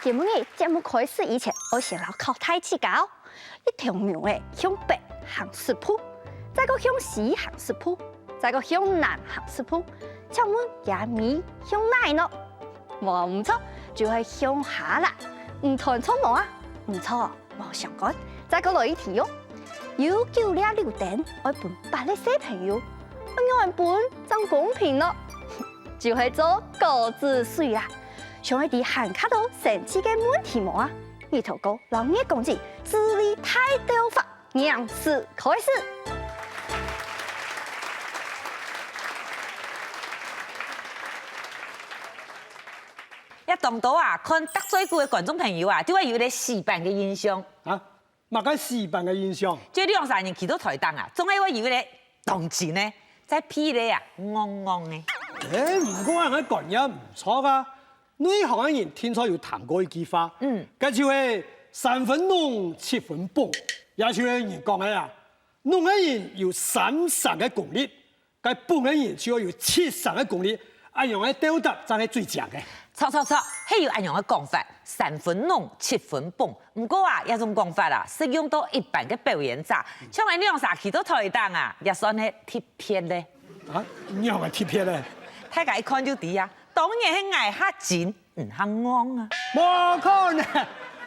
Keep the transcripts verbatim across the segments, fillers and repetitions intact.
今晡日節目開始以前，愛先摎各位大家講：一頭牛仔向北行十步，再過向西行十步，再過向南行十步。請問厥尾向哪呢？無毋著，就係向下啦。你揣著無啊？毋著，無相干。再過來一題哦。有九粒柳丁，愛分八粒細朋友，愛仰般分正公平呢？ 就係做果子水啦。想愛知還較多生趣个問題無啊？日頭哥摎月光姊智力大鬥法，正式開始！這當多啊，看逐嘴鼓个觀眾朋友啊，就會有一個死板个印象。啊，麼个死板个印象？就兩儕人企到臺頂啊，總係會有一個 當真呢，在鼻裡啊，戇戇个。欸，毋過恁樣个觀念毋著啊！內行个人定著有聽過一句話，嗯，該就係三分濃，七分況。也就係人講个啊，濃个人有三成个功力，該況个人就愛有七成个功力，恁樣个鬥搭正係最靚个。著著著，係有恁樣个講法，三分濃，七分況。 毋過啊，這種講法啊，適用到一般个表演者，像𠊎兩儕企到臺頂啊，也算係特別咧。啊，仰般特別咧？大家一看就知啊，當然係𠊎較真，你較戇啊。無可能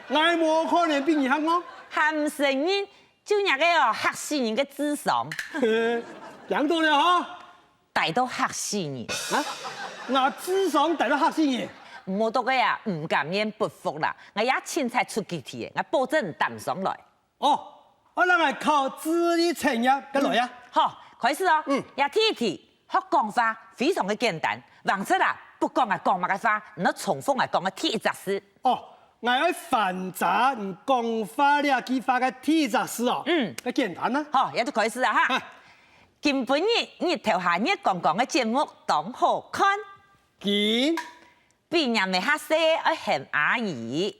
，𠊎無可能比你較戇。還毋承認，就若个哦，嚇死人个智商。驚到了哈！ 低到嚇死人。啊？𠊎智商低到嚇死人？無讀个啊，毋甘願不服啦！𠊎也清彩出幾題，𠊎保證答上來。哦，𠊎來來考智力測驗，該來啊！好，開始哦！嗯，這第一題，學講話非常个簡單，橫直啊，不管𠊎講麼个話，你愛重複𠊎講个第一隻字。 哦，𠊎愛翻譯你講話這句話个第一隻字哦。嗯，該簡單啊。好，這就開始啊哈。今晡日日頭下月光光个節目當好看。今，比若姆較細个愛喊阿姨。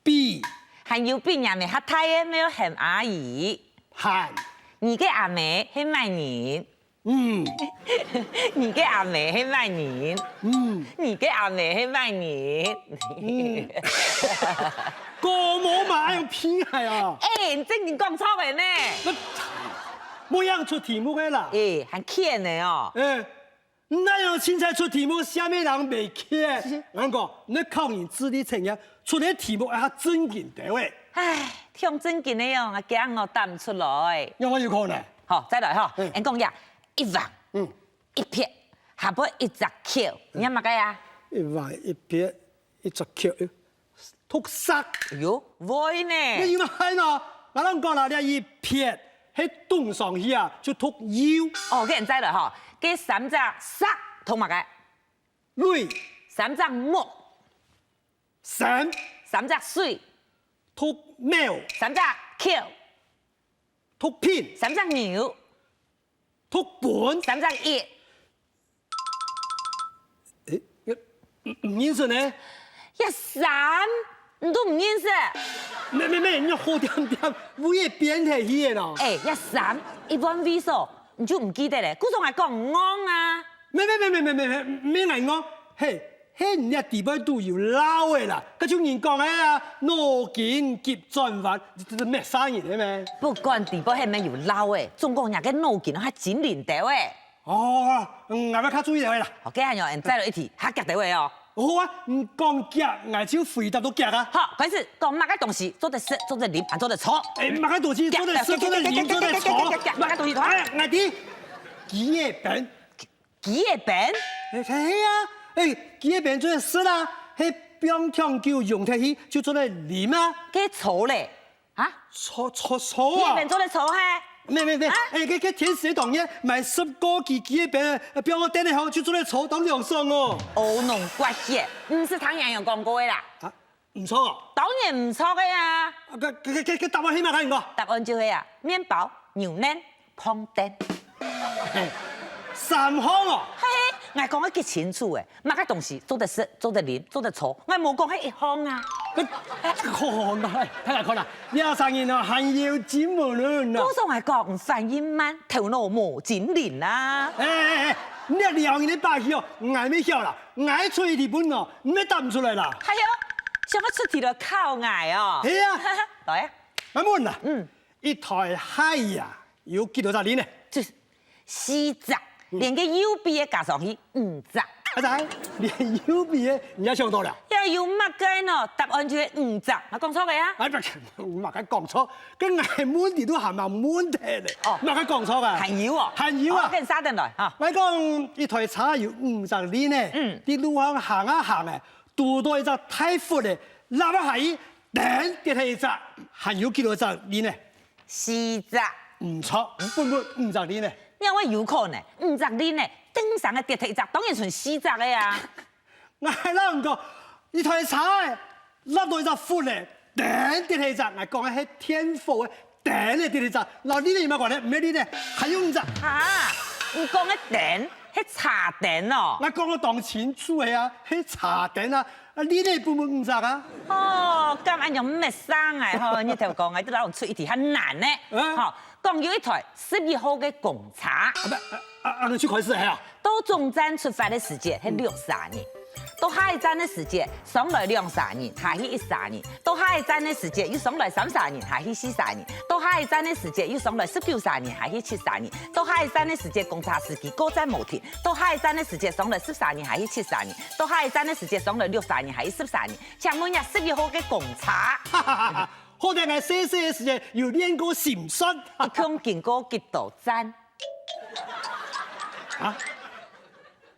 比，還有比若姆較大个乜愛喊阿姨。還，你个阿姆係麼人？ 嗯，你个阿姆係麼人？嗯，你个阿姆係麼人？嗯，過無嘛愛用鼻个啊！欸，你正經講著个呢！無樣出題目个啦！欸，還譴个哦！欸，你恁樣清彩出題目，下面人袂譴。𠊎講，你考人智力測驗，出个題目還較正經兜仔。唉，忒正經个哦，𠊎驚𠊎答毋出來。仰般有可能？好，再來哈，𠊎講呀， 一橫，嗯，一撇，下背一隻口，你喊麼个啊？一橫一撇，一隻口，讀石。哎喲，會呢！你有麼个呢？𠊎摎你講啦，這一撇，係頂上去啊，就讀U。哦，該恁樣來吼，該三隻石讀麼个？雷。三隻木。 山。三隻水。讀貓。三隻口。讀品。三隻牛。讀本。三隻一。欸，毋，毋認識呢？一山，你都毋認識？咩咩咩，你好恬恬，為个變態去个咯。欸，一山，一般位所，你就毋記得咧？故所𠊎講戇啊。咩咩咩咩咩咩，咩𠊎戇，嘿， 嘿，你這底背肚有漏个啦，該就人講个啊，腦筋急轉彎，這，這，這麼嚇人个咩？不管底背係毋係有漏个，總講若个腦筋還真靈兜个。哦，嗯，𠊎愛較注意兜个啦。好，該恁樣，再來一題，較遽兜个哦。好啊，你講遽，𠊎就回答到遽啊。好，開始，講麼个東西做得食，做得啉，還做得坐？欸，麼个東西做得食，做得啉，做得坐？麼个東西？哎，𠊎知，雞仔餅。 雞仔餅？欸，係啊，欸，雞仔餅做得食啊，係放當久溶忒去，就做得啉啊。該坐咧？啊？坐，坐，坐啊！雞仔餅做得坐嘿？咩咩咩，啊？欸，該，該天時當熱，買十過支雞仔餅，呃，放到凳仔項就做得坐，當涼爽哦。烏龍怪雪，毋係聽人樣講過个啦。啊？ 毋著哦。當然毋著个啊！該，該，該，該答案係麼个？答案就係啊，麵包、牛奶、膨脹。三項哦。嘿嘿，𠊎講个幾清楚欸，麼个東西做得食、做得啉、做得坐，𠊎無講係一項啊。該，好好好，大家看啊，這儕人哦，還有真無論啊。故所𠊎講，反應慢，頭腦無精靈啊。欸欸欸，你這兩人个把戲哦，𠊎乜曉啦，𠊎出題分你哦，你乜答毋出來啦。還有，想愛出題來考𠊎哦。係啊。來啊。𠊎問啦，嗯。一台鞋仔啊，有幾多隻輪呢？這四隻，連个右邊个加上去五隻。啊，連右邊个你也想到了？也有麼个呢？答案就係五隻，𠊎講錯个啊？哎，毋係，麼个講錯？該𠊎問題都還吂問忒咧。哦。麼个講錯啊？還有哦。還有啊。哦，該你續等來哈。𠊎講一台車有五隻輪呢，嗯。在路項行啊行啊，堵到一隻大窟咧，落啊下去， 噭，跌忒一隻，還有幾多隻輪呢？四隻。毋著，本本五隻輪呢。仰會有可能？五隻輪呢，頂上个跌忒一隻，當然賰四隻个啊。𠊎摎你講，一台車仔，落到一隻窟咧，噭，跌忒一隻，𠊎講个係電火个，噭咧跌忒一隻，摎輪仔有麼个關係？毋係輪仔，還有五隻。哈，你講个噭，係車燈哦。𠊎講个當清楚个啊，係車燈啊，啊，輪仔本本五隻啊。 哦，敢恁樣毋係生哎吼，日頭講哎，都摎人出一題較難呢。嗯。吼，講有一台十一號个公車，啊，毋，啊，啊，啊，就開始係啊？到中站出發个時節係六儕人，到下一站个時節上來兩儕人，下去一儕人，到下一站个時節又上來三儕人，下去四儕人，到下一站个時節又上來十九儕人，下去七儕人，到下一站个時節公車司機過站無停，到下一站个時節上來十儕人，下去七儕人，到下一站个時節上來六儕人，下去十儕人。 請問這十一號个公車，好得𠊎細細个時節有練過心算。一共經過幾多站？啊？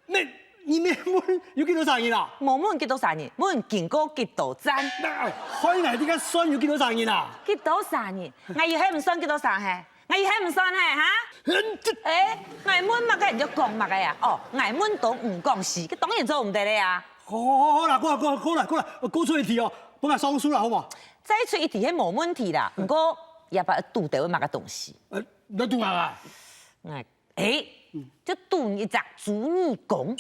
你，你無問有幾多儕人啊？無問幾多儕人，問經過幾多站。該，害𠊎在該算有幾多儕人啊？幾多儕人？𠊎又係毋算幾多儕嘿？ 𠊎又係毋算嘿，哈？嗯，這，哎，𠊎問麼个你就講麼个啊？哦，𠊎問東你講西，該當然做毋得了啊。好，好，好啦，過來，過來，過來，過來，過出一題哦，分𠊎算數啦，好無？再出一題係無問題啦，毋過這擺堵著麼个東西？呃，你堵麼个啊？𠊎，哎，就堵一隻豬耳公。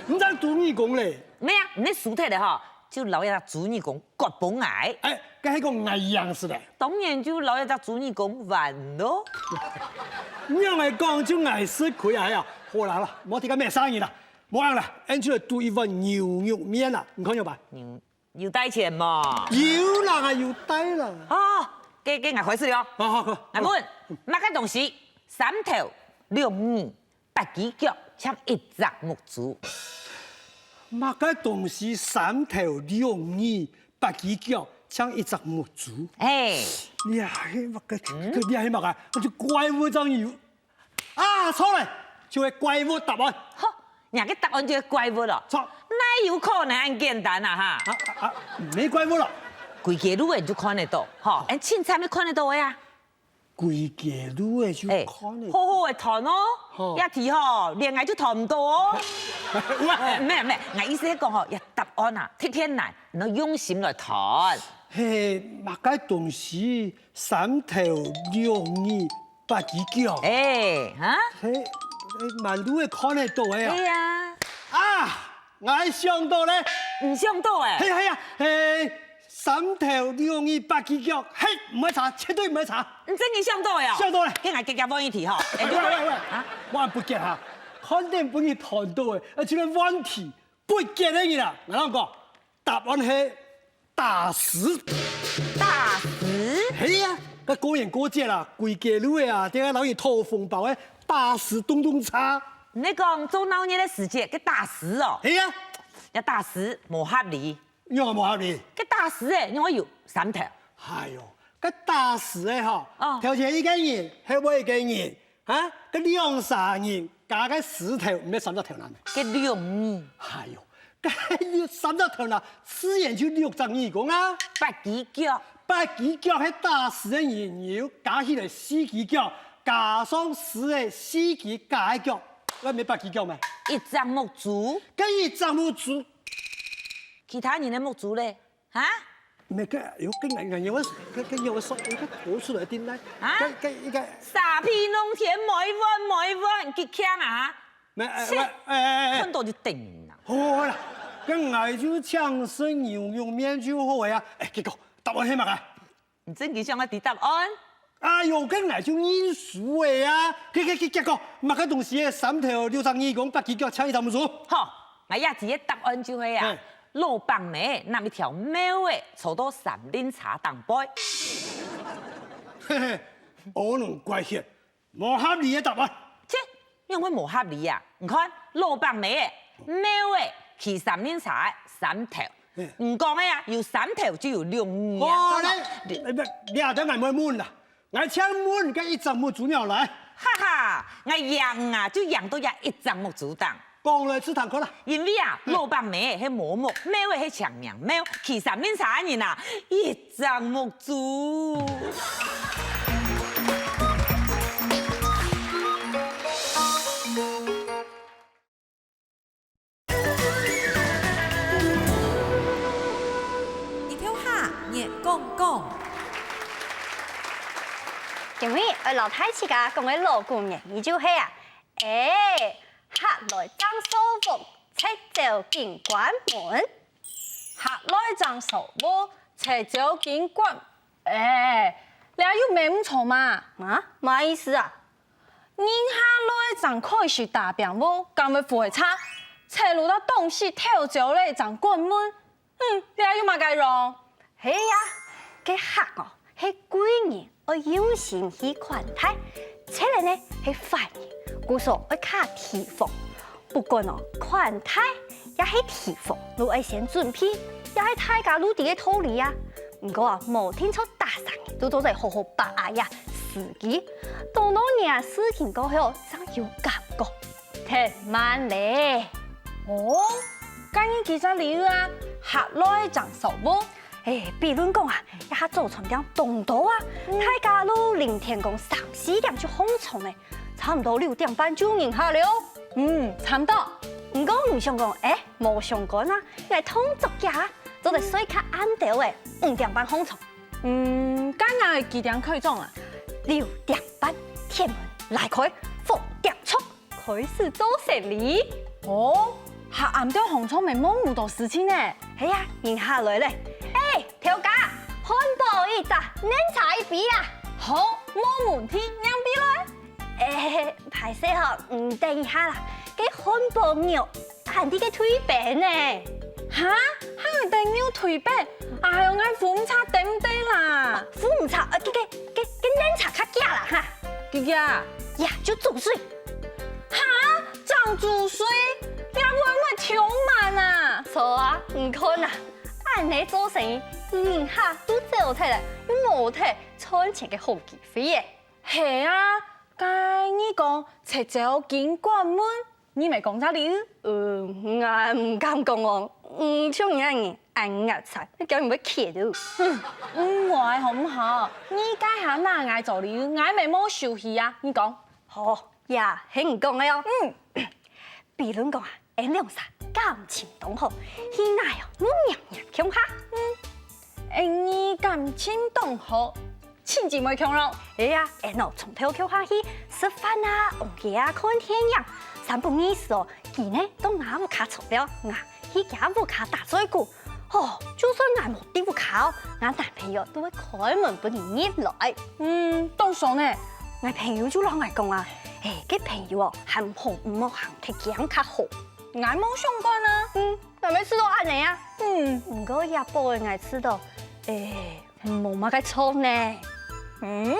毋係堵耳公咧。毋係啊，你輸忒了吼，就摎這隻豬耳公 割分𠊎。哎，該係講𠊎贏係咧？當然就摎這隻豬耳公還囉。你仰會講就𠊎食虧啊？哎呀，好啦好啦，莫提該麼儕人啦，無樣啦，俺就來堵一碗牛肉麵啦，你看樣般？牛，有帶錢無？有啦，有帶啦。哦，該，該𠊎開始了。好好好。𠊎問，麼个東西三頭六耳 八支腳，淨一隻目珠。麼个東西三頭六耳，八支腳，淨一隻目珠？嘿。這係麼个？這係麼个？該就怪物正有。啊，著咧，就係怪物答案。吼，若个答案就係怪物囉。著。哪有可能恁簡單啊哈？啊，啊，啊，無怪物囉。歸街路仔就看得著，吼，恁清楚就看得著个啊。 歸街路仔就看得著。好好仔揣哦，這題吼，連𠊎就揣毋著哦。喂，毋係毋係，𠊎意思係講吼，這答案啊，特別難，你愛用心來揣。嘿，麼个東西三頭六耳八支腳？哎，哈？嘿，滿路仔看得著个啊。對啊。啊！ 𠊎想著咧。你想著欸？係啊係啊，嘿，三頭六耳八支腳，嘿，毋會差，絕對毋會差。你真經想著欸哦？想著咧。該𠊎遽遽問一題吼。喂喂喂，啊？𠊎毋急哈，看等分你揣著欸，啊，這個問題不急个人啊，𠊎摎你講，答案係 打屎。打屎？係啊，該過年過節啦，歸街路仔啊，定愛摎人討紅包个，打屎咚咚鏘。你講做鬧熱个時節，該打屎哦？係啊。這打屎無合理。仰無合理？該打屎仔，仰會有三頭？哎喲，該打屎仔吼，哦。頭前一個人，後尾一個人， 哈？該兩儕人加个屎頭，毋係三隻頭那咩？該六耳。哎喲，該六，三隻頭那，自然就六隻耳公啊。八支腳。八支腳係打屎个人有，加起來四支腳，加上屎仔四支加个腳，該毋係八支腳咩？一隻目珠。該一隻目珠。其他人个目珠咧？ 哈？毋係，該，喲，該𠊎，𠊎，𠊎，該，該，𠊎說，該吐出來定來。啊？該，該，應該。沙皮弄天，每碗，每碗，極強啊！切，看著就等人啊。好啦，該𠊎就請食牛肉麵就好个啊。哎，結果答案係麼个？你真經想愛知答案？ 哎喲，該𠊎就認輸个啊！該，該，該，結果，麼个東西个三頭六隻耳公，八支腳，淨一隻目珠？好，𠊎也知个答案就係啊，嘿。老伯姆仔揇一條貓仔坐到三輪車頂背。嘿嘿，烏龍怪穴，無合理个答案。切，仰會無合理啊？你看，老伯姆仔、貓仔、騎三輪車个三頭，嗯。你講个啊，有三頭就有兩耳啊。好咧，這，這，這，這，𠊎毋會問啦。 𠊎淨問該一隻目珠鳥來。哈哈，𠊎贏啊，就贏到這一隻目珠頂。講來試聽看啦。因為啊，老伯姆係無目，貓仔係青盲貓，騎三輪車个人啊，一隻目珠。 日頭下，月光光。今晡日愛摎大自家講个老古言語就係啊，欸，客來正掃屋，賊走緊關門。客來正掃屋，賊走緊關，欸，這又毋係毋著嘛？啊？麼个意思啊？ 人客來正開始打拚喔，敢會壞差？賊仔到當時偷走咧正關門。嗯，這有麼个用？係啊，該客喔，係貴人，愛用心去款待；賊仔呢，係犯人，故所愛較提防。不管喔，款待也係提防，都愛先準備，也係大家都知个道理啊。 毋過啊，無定著逐儕人都做得好好把握這時機。等到若事情過後，正有感覺。忒慢咧。喔，該你舉隻例仔啊，客來正掃屋。欸，比論講啊，這下早餐店當多啊，嗯。大家都臨天光三四點就䟘床咧，差毋多六點半就有人客了。嗯，差毋多。毋過毋想講，欸，無相干啊，𠊎動作遽啊，做得睡較晏兜仔，五點半䟘床。 嗯，該𠊎幾點起床啊？六點半，天門拉開，五點鐘，開始做生理。喔，下暗兜䟘床乜無麼个事情呢。係啊，人客來咧。欸，頭家，漢堡一隻，奶茶一杯啊。好，無問題，仰般來？欸，歹勢吼，嗯，等一下啦，該漢堡肉 還在該退冰呢。哈？還愛等肉退冰？哎喲，𠊎赴毋掣得毋得啦？赴毋掣，呃，該，該，該，該奶茶較遽啦哈。遽遽？呀，就煮水。哈？正煮水？這會毋會忒慢啊？著啊，你看啊，恁仔做生理，人客都走忒咧，又無忒賺錢个好機會耶。係啊，該你講賊走緊關門， 你乜講隻例仔？呃，𠊎毋敢講喔，嗯，像你恁仔恁鴨賊，驚你會㧡著。哼，毋會好毋好？你該下拿𠊎做例仔，𠊎乜無受氣啊！你講。好，呀，係你講个喔。嗯。比論講啊，𫣆兩儕感情當好，去哪喔，都黏黏共下。嗯。 𫣆俚感情當好，親姊妹共樣。係啊，𫣆兩儕從頭共下去食飯啊、逛街啊、看電影。三不二時喔，佢呢到吾屋下坐尞，吾去厥屋下打嘴鼓。吼，就算𠊎無在屋下喔，吾男朋友都會開門分佢入來。嗯，當爽呢。𠊎朋友就摎𠊎講啊，欸，該朋友喔，還好毋好行忒遽較好。𠊎無相干啊。嗯， 𠊎乜試著恁仔啊。嗯。毋過這寶仔𠊎試著，欸，無麼个著呢。嗯，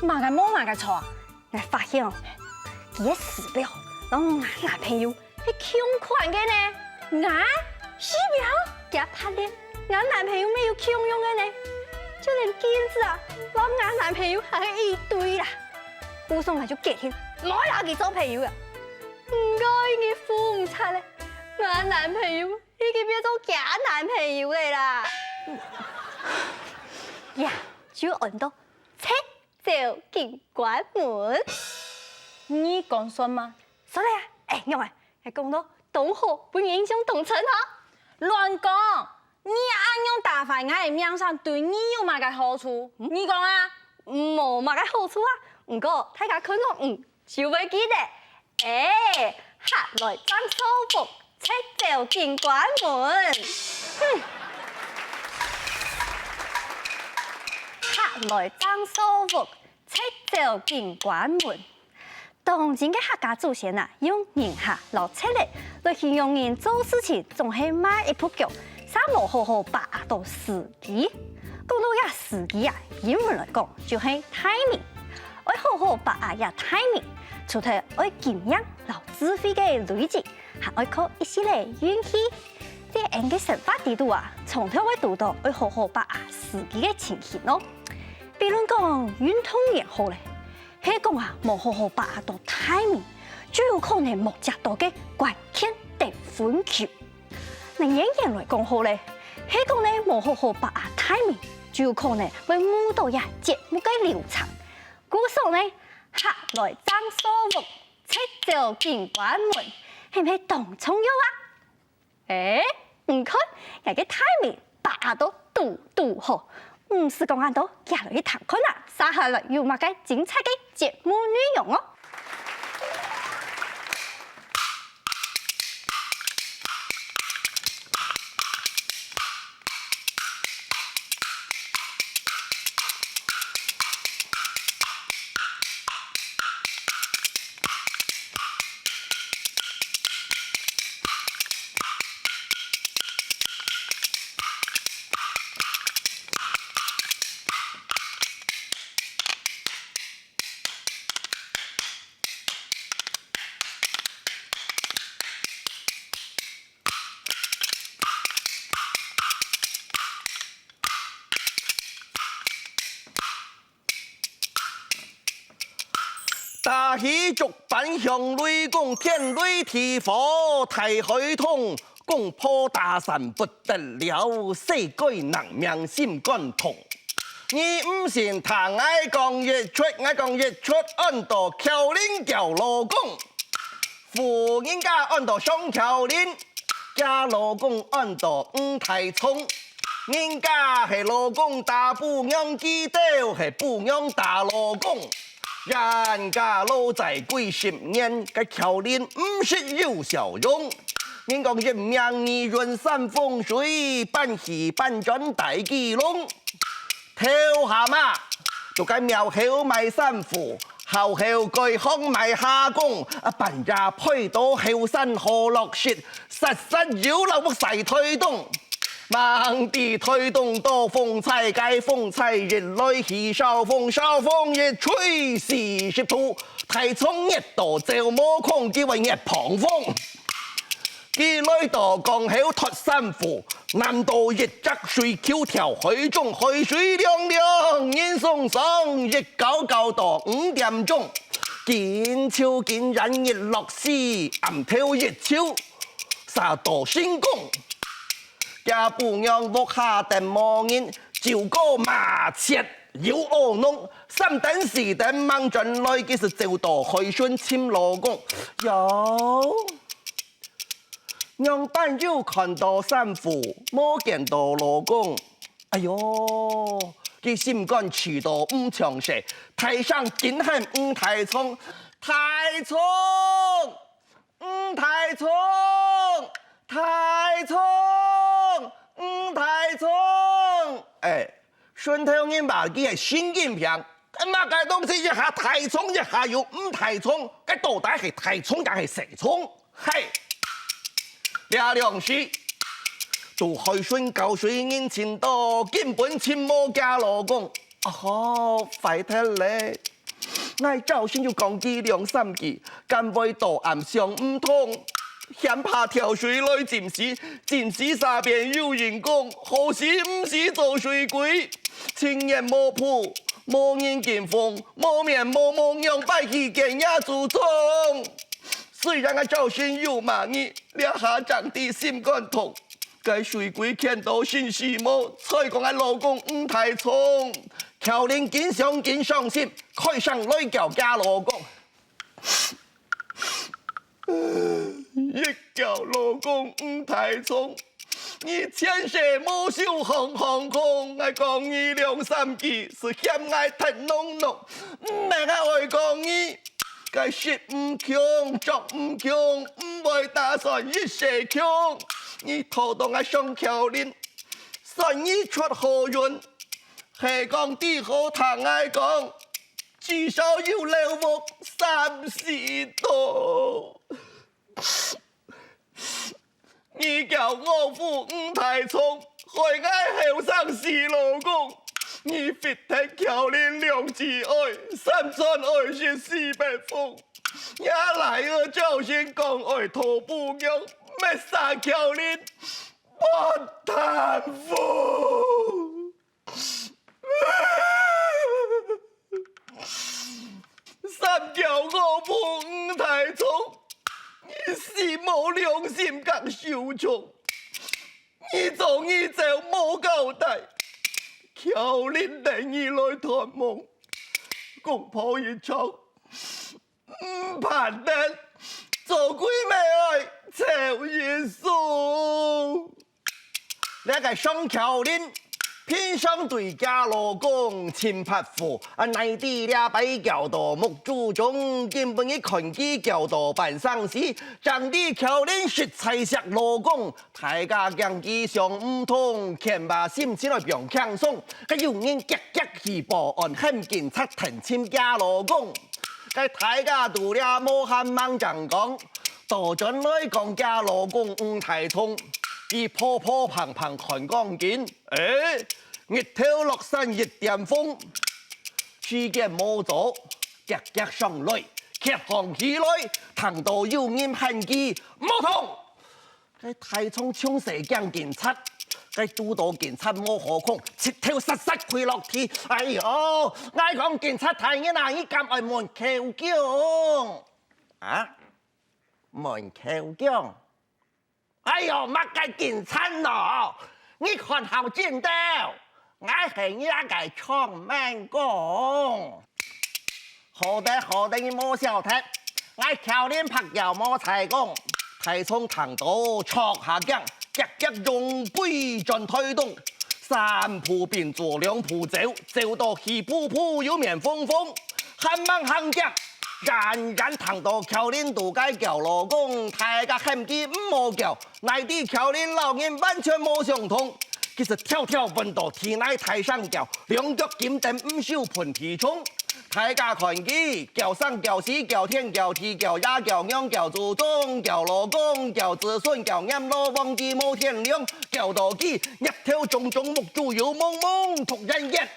麼个無麼个著啊？𠊎發現喔，佢个時錶摎吾男朋友係共款个呢。𠊎？時錶？厥袚鍊，吾男朋友乜有共樣个呢。就連鏡仔啊，摎吾男朋友還係一對啦。故所𠊎就決定，莫摎佢做朋友啊。毋過已經赴毋掣咧，吾男朋友 已經變做厥男朋友了啦。呀，就安到賊走緊關門。你講算嗎？算了啊，欸，仰仔，𠊎講到當好，分你印象當深哈。亂講！你恁樣打壞𠊎个名聲，對你有麼个好處？嗯？你講啊！無麼个好處啊，毋過大家看著，嗯， 就會記得。欸，客來正掃屋，賊走緊關門。哼！客來正掃屋，賊走緊關門。當今个客家祖先啊，用人客摎賊仔來形容人做事情總係慢一步腳，嗄無好好把握著時機。講著這時機啊，英文來講就係timing。愛好好把握這timing，除忒愛經驗摎智慧个累積，還愛靠一息仔運氣。在𠊎个生活裡肚啊，常透會堵著愛好好把握時機个情形哦。比論講運動員好了， 係講啊，無好好把握著timing，就有可能無接著該關鍵得分球。拿演員來講好了，係講呢無好好把握timing，就有可能會誤著這節目个流程。故所呢，客來正坐屋，賊走緊關門，係毋係當重要啊？ 欸，你看，𠊎个timing把握著堵堵好。毋使講恁多，遽來去聽看啊，接下來有麼个精彩个節目內容哦。打起竹板響雷公，天雷地火大海通，攻破大山不得了，世界人命心肝痛。你毋信，聽𠊎講一齣，𠊎講一齣，安到喬玲喬老公。 婦人家安到上喬玲，厥老公安到吳大聰。人家係老公打餔娘，佢兜係餔娘打老公。冤家路債幾十年，該喬玲毋識有笑容。人講一命二運三風水，半戲半轉大吉龍。 頭下嘛，在該廟口賣衫褲，後口街項賣蝦公，啊，半夜陪到後山河落雪，煞煞有落屋晒台東。吂知台東多風搓，該風搓一來起燒風，燒風一吹四十度，大聰熱到走無空，佢會熱膨風。 佢來到江口脫衫褲，揇到一隻水球跳海中，海水涼涼，人鬆爽，一覺覺到五點鐘。緊湊緊，一落時，暗頭一朝，煞到成功。厥餔娘屋下等無人，就過麻雀有軵弄，三點四點吂轉來，佢就走到海脣尋老公。喲， 仰般又看到衫褲，無見到老公？哎喲，佢心肝氣到毋像勢，大聲緊喊吳大聰：「大聰！吳大聰！大聰！吳大聰！」哎， 順頭人話佢係神經病，該麼个東西一下大聰，一下又吳大聰，該到底係大聰也係細聰？嘿，這兩時，在海脣搞水人尋到，根本尋無厥老公。啊吼，壞忒咧！𠊎朝晨又講佢兩三句，敢會到暗想毋通？ 嫌怕跳水來浸死，浸死煞變有人講，好死毋死做水鬼。情願無譜，無人敬奉，無面無目，仰般去見若祖宗？雖然𠊎朝晨有罵你，這下正知心肝痛。該水鬼見到信死無，再講𠊎老公吳大聰。喬玲緊想緊傷心，開聲來叫厥老公。 一叫老公吳大聰，你前世無修行，行空，𠊎講你兩三句，就嫌𠊎忒弄弄，毋免𠊎愛講你。該食毋窮，著毋窮，毋會打算一世窮。你討到𠊎上喬玲，算你出好運，係講知好聽𠊎講。至少有漏屋三四棟。你撟我父吳大聰，害𠊎後生死老公。你拂忒喬玲兩子哀，三餐愛食四百封。也賴𠊎朝晨講愛討餔娘，滅殺喬玲，半擔風。 三撟我父吳大聰，你死無良心佮羞恥，你做你走無交代，喬玲等你來探望，公婆一場，毋盼得，做鬼乜愛走一遭。 這个宋喬玲，平常對厥老公盡跋扈，啊，哪知這擺撟到目珠腫，今晡日看佢撟到半生死，正知喬玲實在惜老公，大家驚佢想毋通，譴話心情來放輕鬆，該有人遽遽去報案，喊警察跈尋厥老公。該大家都這無閒吂正講，倒轉來講厥老公吳大聰， 佢破破碰碰看光景，欸，日頭落山一點風，時間無早，遽遽上來，揭項起來，聽到有人喊佢：「無動！」該大聰從細驚警察，該堵到警察無好講，直頭煞煞跪落地。「哎喲，𠊎講警察大人啊，你敢愛問口供？」啊？問口供？ 「哎喲，麼个警察喏，你看好正兜，𠊎係若个長命公。」「好得好得，你無笑忒，𠊎喬玲白撟無在講。」大聰聽到著下驚，遽遽用鬼轉胎動，三步併作兩步走，走到氣噗噗又面紅紅，還吂行遽， 遠遠聽到喬玲都該撟老公，大家喊佢毋好撟，哪知喬玲摎人完全無相同。佢就跳跳奔到地泥大聲撟，兩腳金蹬毋收歕地蟲。大家看佢，撟生撟死，撟天撟地，撟爺撟娘，撟祖宗，撟老公，撟子孫，撟閻羅王，佢無天良，撟到佢，日頭腫腫，目珠又濛濛，突然間，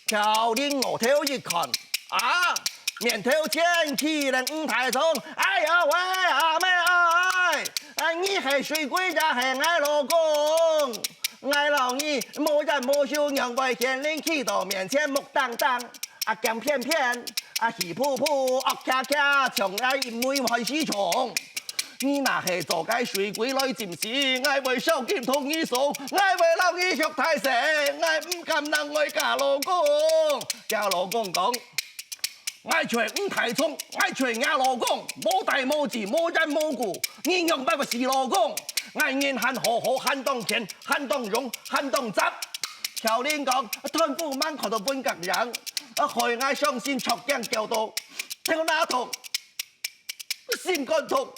喬玲昂頭一看，啊，面頭前企等吳大聰，「哎喲喂，阿姆哀！啊，你係水鬼也係𠊎老公？𠊎摎你無冤無仇，仰會顯靈企到面前目瞪瞪，啊，驚偏偏，啊，氣噗噗，惡擎擎，像𠊎一尾寒死蟲。」 你若係做該水鬼來尋死，𠊎會燒金同你送，𠊎會摎你畜大牲，𠊎毋甘人愛嫁老公。厥老公講：「𠊎就係吳大聰，𠊎就係若老公，無代無誌，無緣無故，你仰般會死老公？𠊎人還好好，還當健，還當勇，還當雜。」喬玲講：「斷褲吂看到分隔影，啊，害𠊎傷心著驚，撟到頭那痛， 心肝痛，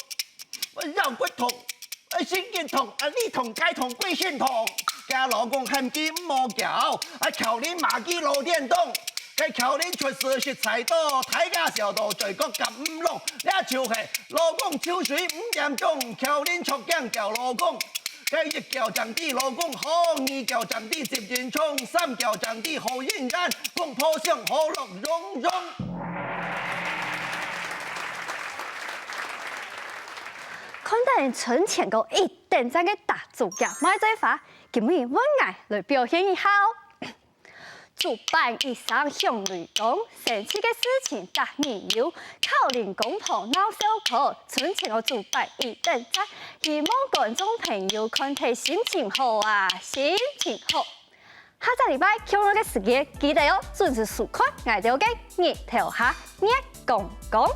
腰骨痛，神經痛，啊，裡痛、該痛、歸身痛。」厥老公喊佢毋好咟，啊，喬玲罵佢老癲董。該喬玲出事實在多，大家笑到嘴角合毋攏。這就係老公抽水五點鐘，喬玲著驚撟老公。 該一撟正知老公好，二撟正知責任重，三撟正知好人緣，公婆上好樂融融。看等存錢个一等讚个打主角賣嘴花，今日換𠊎來表現一下哦。 竹板一聲響雷公，生趣个事情逐日有。喬玲公婆鬧笑科，存錢个竹板一等讚，希望觀眾朋友看忒心情好啊，心情好。下隻禮拜共樣个時間，記得哦，準時收看𠊎兜个日頭下月光光。